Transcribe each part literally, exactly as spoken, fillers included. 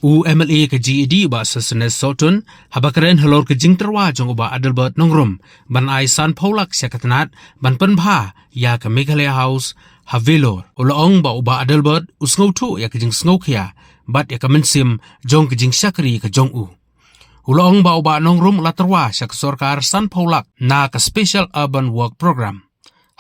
U M L A ka G A D Bah Sosthenes Sohtun, haba kren halor ka jingtyrwa jong u Bah Adelbert Nongrum ban ai sanphew lak sha ka tnat ban pynbha ïa ka Meghalaya House ha Vellore. U la ong ba u Bah Adelbert u sngewthuh ïa ka jingsngewkhia bad ïa ka mynsiem jong ka jingshakri ka jong u. U la ong ba u Bah Nongrum u la tyrwa sha ka sorkar sanphew lak na ka Special Urban Work Programme,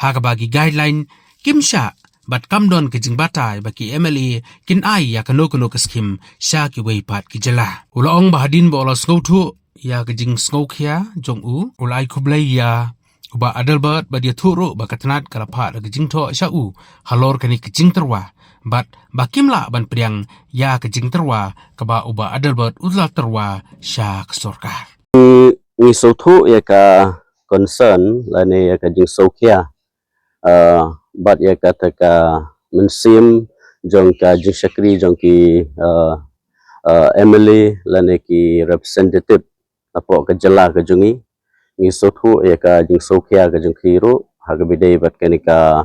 ha kaba ki guideline kim shah bad kam don ka jingbatai ba ki M L A kin ai ïa kano kano ka skim sha kiwei pat ki jylla. U la ong ba hadien ba u la sngewthuh ïa ka jingsngewkhia jong u, u la ai khublei ïa u Bah Adelbert bad ïathuh ruh ba ka tnat ka la phah da ka jingthoh sha u halor kane ka jingtyrwa bad ba kim lah ban pdiang ïa ka jingtyrwa kaba u Bah Adelbert u la tyrwa sha ka sorkar. Ngi sngewthuh ïa ka concern lane ïa ka jingsngewkhia, uh, bad ïa kata ka mynsiem jong ka jingshakri jong ki, uh, uh, M L A lane ki representative napoh ka jylla ka jong ngi. Ngi sngewthuh ïa ka jingsngewkhia ka jong ki ruh ha kaba ïadei bad kane ka,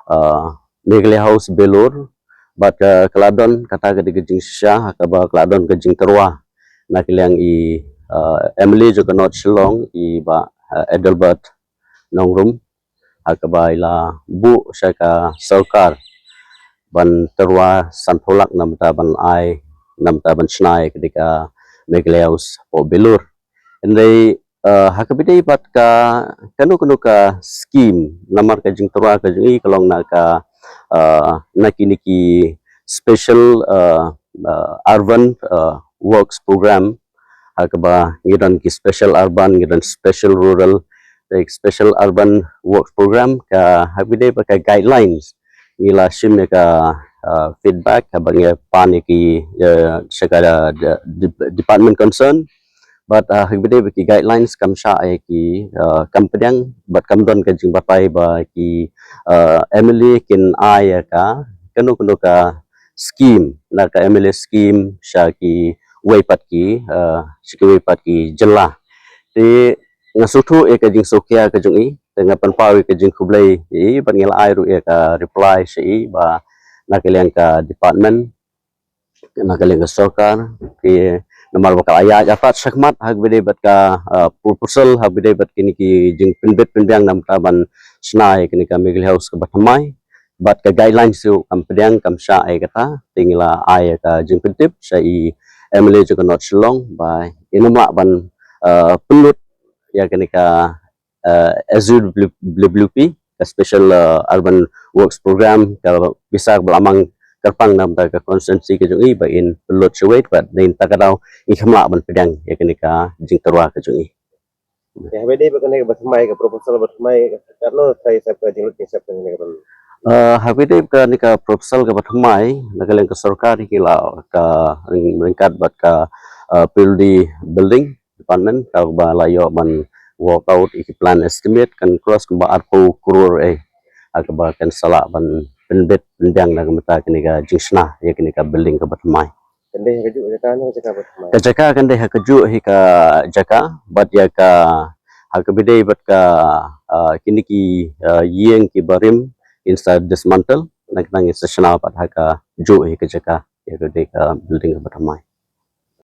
uh, Meghalaya House Vellore, bad ka, ka la don kata ka dei ka jingshisha ha kaba ka la don ka jingtyrwa na ka liang i, uh, M L A jong ka North Shillong, i Bah, uh, Adelbert Nongrum, ha kaba i la buh sha ka sorkar ban tyrwa sanphew lak namar ban ai, namar ban shna ïa ka dei ka Meghalaya House hapoh Vellore. Hynrei, uh, ha kaba ïadei bad ka kano kano ka skim, namar ka jingtyrwa ka jong i ka long na ka, uh, na kine ki special, uh, uh, urban, uh, works program, ha kaba ngi don ki special urban, ngi don special rural, the special urban works program, ka ha kaba ïadei bad ka guidelines ngi la shim ïa ka, uh, feedback kaba ngi pan ïa ki, uh, sha ka, uh, de-, de-, department concern. Bad, uh, ha kaba ïadei bad ki guidelines kam shah ïa ki, uh, kam pdiang bad kam don ka jingbatai ba ki, uh, M L A kin ai ïa ka kano kano ka skim, na ka M L A skim sha kiwei pat ki, uh, sha kiwei pat ki jylla. Te nga sngewthuh ïa ka jingsngewkhia ka jong i, te nga pynpaw ïa ka jingkhublei ïa i, bad ngi la ai ruh ïa ka reply sha i ba na ka liang ka department, na ka liang ka sorkar, ki namar ba ka la ïaid atat shakhmat ha kaba ïadei bad ka, uh, proposal ha kaba ïadei bad kine ki jingpynbit pynbiang namar ban shna ïa kane ka Meghalaya House kaba thymmai. Bad ka guidelines ruh kam pdiang, kam shah ïa kata, te ngi la ai ïa ka jingpyntip sha i M L A jong ka North Shillong ba in ym lah ban, uh, pynlut ïa kane ka, uh, S U W P, ka Special, uh, Urban Works Program, ka pisa kaba la mang kyrpang namar ka constituency ka jong i ba in pynlut shawei, bad dei na kata ka daw ngi kam lah ban pdiang ïa kane ka jingtyrwa ka jong i. Ïa, haba ïadei bad kane kaba thymmai, ka proposal ba thymmai, katno sa ïasep ka jinglut ïasep kane ka ban? Uh, haba ïadei bad kane ka proposal kaba thymmai, na ka liang ka sorkar ki la ka ryngkat bad ka, uh, P W D building department, kaba la ïoh ban work out ïa ki plan estimate kan cross kumba arphew klur eh. Ha kaba kan sa lah ban pynbit pynbiang na ka bynta kane ka jingshna ïa kane ka building kaba thymmai. Kan dei ha kajuh jaka ne ka jaka bad thymmai? Ka jaka kan dei ha kajuh hi ka jaka, bad ïa ka ha kaba ïadei bad ka, ah, kine ki, ah, ïing kiba rim in sa dismantle, nangta in sa shna pat ha kajuh hi ka jaka, ïa ka dei ka building kaba thymmai.